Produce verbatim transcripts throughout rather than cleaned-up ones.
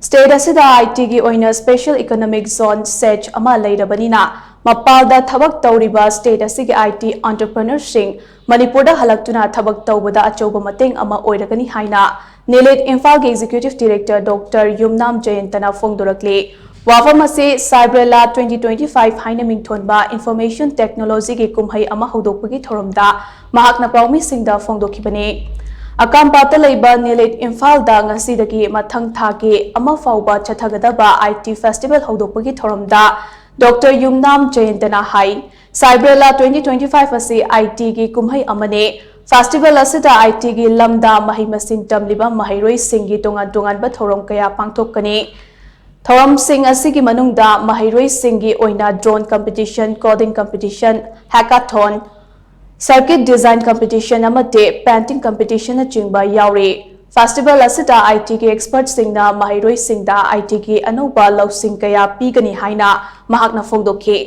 State ꯑꯁꯤꯗ I T ꯒꯤ ꯑꯣꯏꯅ Special Economic Zone, ꯁꯦꯖ, ꯑꯃ ꯂꯩꯔꯕꯅꯤꯅ, ꯃꯄꯥꯜꯗ ꯊꯕꯛ ꯇꯧꯔꯤꯕ state ꯑꯁꯤꯒꯤ I T entrepreneurꯁꯤꯡ ꯃꯅꯤꯄꯨꯔꯗ ꯍꯜꯂꯛꯇꯨꯅ ꯊꯕꯛ ꯇꯧꯕꯗ ꯑꯆꯧꯕ ꯃꯇꯦꯡ ꯑꯃ ꯑꯣꯏꯔꯒꯅꯤ ꯍꯥꯏꯅ NILIT ꯏꯝꯐꯥꯜꯒꯤ Executive Director Doctor ꯌꯨꯝꯅꯥꯝ ꯖꯌꯟꯇꯅ ꯐꯣꯡꯗꯣꯔꯛꯂꯤ꯫ ꯋꯥꯐꯝ ꯑꯁꯤ Cyberella twenty twenty-five ꯍꯥꯏꯅ ꯃꯤꯡꯊꯣꯟꯕ information technologyꯒꯤ ꯀꯨꯝꯍꯩ ꯑꯃ ꯍꯧꯗꯣꯛꯄꯒꯤ ꯊꯧꯔꯝꯗ ꯃꯍꯥꯛꯅ ꯄꯥꯎꯃꯤꯁꯤꯡꯗ ꯐꯣꯡꯗꯣꯛꯈꯤꯕꯅꯤ꯫ ꯑꯀꯥꯝꯄꯥꯠꯇ ꯂꯩꯕ NILIT ꯏꯝꯐꯥꯜꯗ ꯉꯁꯤꯗꯒꯤ ꯃꯊꯪ ꯊꯥꯒꯤ ꯑꯃ ꯐꯥꯎꯕ ꯆꯠꯊꯒꯗꯕ I T festival ꯍꯧꯗꯣꯛꯄꯒꯤ ꯊꯧꯔꯝꯗ Doctor ꯌꯨꯝꯅꯥꯝ ꯖꯌꯟꯇꯅ ꯍꯥꯏ, Cyberella twenty twenty-five ꯑꯁꯤ I Tꯒꯤ ꯀꯨꯝꯍꯩ ꯑꯃꯅꯤ꯫ Festival ꯑꯁꯤꯗ I Tꯒꯤ ꯂꯝꯗ ꯃꯍꯩ ꯃꯁꯤꯡ ꯇꯝꯂꯤꯕ ꯃꯍꯩꯔꯣꯏꯁꯤꯡꯒꯤ ꯇꯣꯉꯥꯟ ꯇꯣꯉꯥꯟꯕ ꯊꯧꯔꯝ ꯀꯌꯥ ꯄꯥꯡꯊꯣꯛꯀꯅꯤ꯫ ꯊꯧꯔꯝꯁꯤꯡ ꯑꯁꯤꯒꯤ ꯃꯅꯨꯡꯗ ꯃꯍꯩꯔꯣꯏꯁꯤꯡꯒꯤ ꯑꯣꯏꯅ drone competition, coding competition, hackathon, circuit design competition ꯑꯃꯗꯤ painting competitionꯅꯆꯤꯡꯕ ꯌꯥꯎꯔꯤ꯫ Festival ꯑꯁꯤꯗ I Tꯒꯤ expertꯁꯤꯡꯅ ꯃꯍꯩꯔꯣꯏꯁꯤꯡꯗ I Tꯒꯤ ꯑꯅꯧꯕ ꯂꯧꯁꯤꯡ ꯀꯌꯥ ꯄꯤꯒꯅꯤ ꯍꯥꯏꯅ ꯃꯍꯥꯛꯅ ꯐꯣꯡꯗꯣꯛꯈꯤ꯫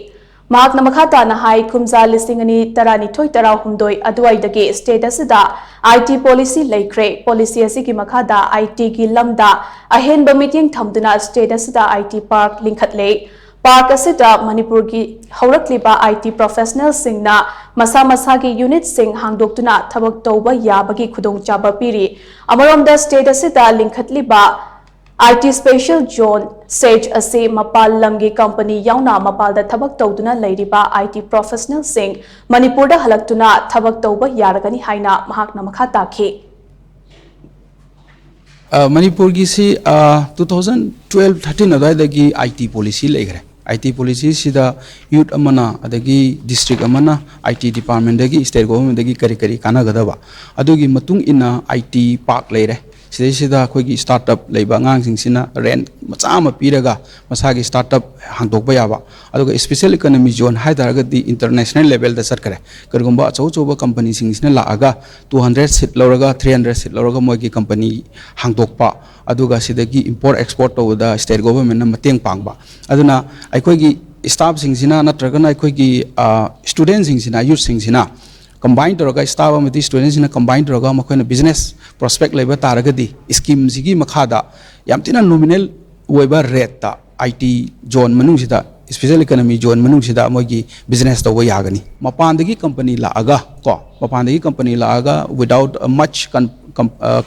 ꯃꯍꯥꯛꯅ ꯃꯈꯥ ꯇꯥꯅ ꯍꯥꯏ, ꯀꯨꯝꯖꯥ ꯂꯤꯁꯤꯡ ꯑꯅꯤ ꯇꯔꯥꯅꯤꯊꯣꯏ ꯇꯔꯥꯍꯨꯝꯗꯣꯏ ꯑꯗꯨꯋꯥꯏꯗꯒꯤ state ꯑꯁꯤꯗ I T policy ꯂꯩꯈ꯭ꯔꯦ꯫ Policy ꯑꯁꯤꯒꯤ ꯃꯈꯥꯗ I Tꯒꯤ ꯂꯝꯗ ꯑꯍꯦꯟꯕ ꯃꯤꯠꯌꯦꯡ ꯊꯝꯗꯨꯅ state ꯑꯁꯤꯗ I T park ꯂꯤꯡꯈꯠꯂꯦ꯫ Park ꯑꯁꯤꯗ ꯃꯅꯤꯄꯨꯔꯒꯤ ꯍꯧꯔꯛꯂꯤꯕ I T professionalꯁꯤꯡꯅ ꯃꯁꯥ ꯃꯁꯥꯒꯤ unitꯁꯤꯡ ꯍꯥꯡꯗꯣꯛꯇꯨꯅ ꯊꯕꯛ ꯇꯧꯕ ꯌꯥꯕꯒꯤ ꯈꯨꯗꯣꯡꯆꯥꯕ ꯄꯤꯔꯤ꯫ ꯑꯃꯔꯣꯝꯗ state ꯑꯁꯤꯗ ꯂꯤꯡꯈꯠꯂꯤꯕ I T Special Zone, ꯁꯦꯖ, ꯑꯁꯤ ꯃꯄꯥꯜ ꯂꯝꯒꯤ company ꯌꯥꯎꯅ ꯃꯄꯥꯜꯗ ꯊꯕꯛ ꯇꯧꯗꯨꯅ ꯂꯩꯔꯤꯕ I T professionalꯁꯤꯡ ꯃꯅꯤꯄꯨꯔꯗ ꯍꯜꯂꯛꯇꯨꯅ ꯊꯕꯛ ꯇꯧꯕ ꯌꯥꯔꯒꯅꯤ ꯍꯥꯏꯅ ꯃꯍꯥꯛꯅ ꯃꯈꯥ ꯇꯥꯈꯤ꯫ ꯑ, ꯃꯅꯤꯄꯨꯔꯒꯤꯁꯤ, ꯑ, two thousand twelve thirteen ꯑꯗꯨꯋꯥꯏꯗꯒꯤ I T policy ꯂꯩꯈ꯭ꯔꯦ꯫ I T policyꯁꯤꯗ youth ꯑꯃꯅ, ꯑꯗꯒꯤ district ꯑꯃꯅ I T departmentꯗꯒꯤ, state governmentꯗꯒꯤ ꯀꯔꯤ ꯀꯔꯤ ꯀꯥꯟꯅꯒꯗꯕ, ꯑꯗꯨꯒꯤ ꯃꯇꯨꯡ ꯏꯟꯅ I T park ꯂꯩꯔꯦ꯫ ꯁꯤꯗꯩꯁꯤꯗ ꯑꯩꯈꯣꯏꯒꯤ startup ꯂꯩꯕ ꯑꯉꯥꯡꯁꯤꯡꯁꯤꯅ rent ꯃꯆꯥ ꯑꯃ ꯄꯤꯔꯒ ꯃꯁꯥꯒꯤ startup ꯍꯥꯡꯗꯣꯛꯄ ꯌꯥꯕ꯫ ꯑꯗꯨꯒ special economic zone ꯍꯥꯏ ꯇꯥꯔꯒꯗꯤ international levelꯗ ꯆꯠꯈ꯭ꯔꯦ꯫ ꯀꯔꯤꯒꯨꯝꯕ ꯑꯆꯧ ꯑꯆꯧꯕ companyꯁꯤꯡꯁꯤꯅ ꯂꯥꯛꯑꯒ two hundred seat ꯂꯧꯔꯒ, three hundred seat ꯂꯧꯔꯒ ꯃꯣꯏꯒꯤ company ꯍꯥꯡꯗꯣꯛꯄ, ꯑꯗꯨꯒ ꯁꯤꯗꯒꯤ import export ꯇꯧꯕꯗ state governmentꯅ ꯃꯇꯦꯡ ꯄꯥꯡꯕ꯫ ꯑꯗꯨꯅ ꯑꯩꯈꯣꯏꯒꯤ staffꯁꯤꯡꯁꯤꯅ ꯅꯠꯇ꯭ꯔꯒꯅ ꯑꯩꯈꯣꯏꯒꯤ, ꯑ, studentꯁꯤꯡꯁꯤꯅ, youthꯁꯤꯡꯁꯤꯅ ꯀꯝꯕꯥꯏꯟ ꯇꯧꯔꯒ, ꯁ꯭ꯇꯥꯐ ꯑꯃꯗꯤ ꯁ꯭ꯇꯨꯗꯦꯟꯁꯤꯡꯅ ꯀꯝꯕꯥꯏꯟ ꯇꯧꯔꯒ ꯃꯈꯣꯏꯅ ꯕꯤꯖꯤꯅꯦꯁ ꯄ꯭ꯔꯣꯁꯄꯦꯛ ꯂꯩꯕ ꯇꯥꯔꯒꯗꯤ, ꯁ꯭ꯀꯤꯝꯁꯤꯒꯤ ꯃꯈꯥꯗ ꯌꯥꯝ ꯊꯤꯅ ꯅꯣꯃꯤꯅꯦꯜ ꯑꯣꯏꯕ ꯔꯦꯠꯇ ꯑꯥꯏ ꯇꯤ ꯖꯣꯟ ꯃꯅꯨꯡꯁꯤꯗ, ꯏꯁꯄꯤꯁꯦꯜ ꯏꯀꯣꯅꯣꯃꯤ ꯖꯣꯟ ꯃꯅꯨꯡꯁꯤꯗ ꯃꯣꯏꯒꯤ ꯕꯤꯖꯤꯅꯦꯁ ꯇꯧꯕ ꯌꯥꯒꯅꯤ꯫ ꯃꯄꯥꯟꯗꯒꯤ ꯀꯝꯄꯅꯤ ꯂꯥꯛꯑꯒ ꯀꯣ, ꯃꯄꯥꯟꯗꯒꯤ ꯀꯝꯄꯅꯤ ꯂꯥꯛꯑꯒ without much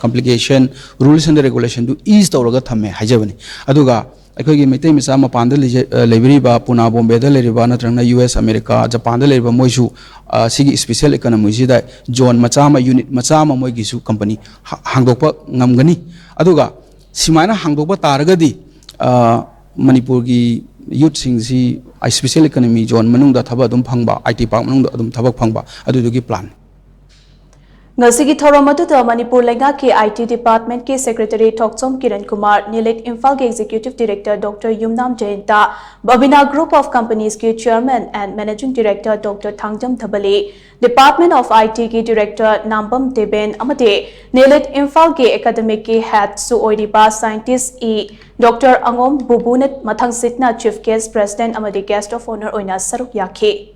complication, rules and regulationꯗꯨ ꯏꯖ ꯇꯧꯔꯒ ꯊꯝꯃꯦ ꯍꯥꯏꯖꯕꯅꯤ꯫ ꯑꯗꯨꯒ ꯑꯩꯈꯣꯏꯒꯤ ꯃꯩꯇꯩ ꯃꯆꯥ ꯃꯄꯥꯟꯗ ꯂꯩꯖ-, ꯑ, ꯂꯩꯕꯤꯔꯤꯕ, ꯄꯨꯅꯥ ꯕꯣꯝꯕꯦꯗ ꯂꯩꯔꯤꯕ, ꯅꯠꯇ꯭ꯔꯒꯅ ꯌꯨ ꯑꯦꯁ, ꯑꯃꯦꯔꯤꯀꯥ, ꯖꯄꯥꯟꯗ ꯂꯩꯔꯤꯕ, ꯃꯣꯏꯁꯨ, ꯑ, ꯁꯤꯒꯤ ꯏꯁꯄꯤꯁꯦꯜ ꯏꯀꯣꯅꯣꯃꯤꯁꯤꯗ ꯖꯣꯟ ꯃꯆꯥ ꯑꯃ, ꯌꯨꯅꯤꯠ ꯃꯆꯥ ꯑꯃ ꯃꯣꯏꯒꯤꯁꯨ ꯀꯝꯄꯅꯤ ꯍꯥ-, ꯍꯥꯡꯗꯣꯛꯄ ꯉꯝꯒꯅꯤ꯫ ꯑꯗꯨꯒ ꯁꯨꯃꯥꯏꯅ ꯍꯥꯡꯗꯣꯛꯄ ꯇꯥꯔꯒꯗꯤ, ꯑ, ꯃꯅꯤꯄꯨꯔꯒꯤ ꯌꯨꯠꯁꯤꯡꯁꯤ ꯏꯁꯄꯤꯁꯦꯜ ꯏꯀꯣꯅꯣꯃꯤ ꯖꯣꯟ ꯃꯅꯨꯡꯗ ꯊꯕꯛ ꯑꯗꯨꯝ ꯐꯪꯕ, ꯑꯥꯏ ꯇꯤ ꯄꯥꯔꯛ ꯃꯅꯨꯡꯗ ꯑꯗꯨꯝ ꯊꯕꯛ ꯐꯪꯕ, ꯑꯗꯨꯗꯨꯒꯤ ꯄ꯭ꯂꯥꯟ꯫ ꯉꯁꯤꯒꯤ ꯊꯧꯔꯝ ꯑꯗꯨꯗ ꯃꯅꯤꯄꯨꯔ ꯂꯩꯉꯥꯛꯀꯤ ꯑꯥꯏ ꯇꯤ ꯗꯤꯄꯥꯔꯠꯃꯦꯟꯠꯀꯤ ꯁꯦꯀ꯭ꯔꯦꯇꯔꯤ ꯊꯣꯛꯆꯣꯝ ꯀꯤꯔꯟ ꯀꯨꯃꯥꯔ, ꯅꯤꯂꯤꯠ ꯏꯝꯐꯥꯜꯒꯤ executive director doctor Yumnam Jayanta, Babina group of ꯀꯝꯄꯅꯤꯁꯀꯤ chairman and managing director doctor Thangjam Thabali, department of I ꯇꯤꯒꯤ ꯗꯤꯔꯦꯛꯇꯔ ꯅꯥꯝꯕꯝ ꯗꯦꯕꯦꯟ ꯑꯃꯗꯤ ꯅꯤꯂꯤꯠ ꯏꯝꯐꯥꯜꯒꯤ ꯑꯦꯀꯥꯗꯃꯤꯛꯀꯤ ꯍꯦꯗꯁꯨ ꯑꯣꯏꯔꯤꯕ scientist E doctor ꯑꯉꯣꯝ ꯕꯨꯕꯨꯅ ꯃꯊꯪꯁꯤꯠꯅ chief guest, president ꯑꯃꯗꯤ ꯒꯦꯁ꯭ꯠ ꯑꯣꯐ ꯑꯣꯅꯔ ꯑꯣꯏꯅ ꯁꯔꯨꯛ ꯌꯥꯈꯤ꯫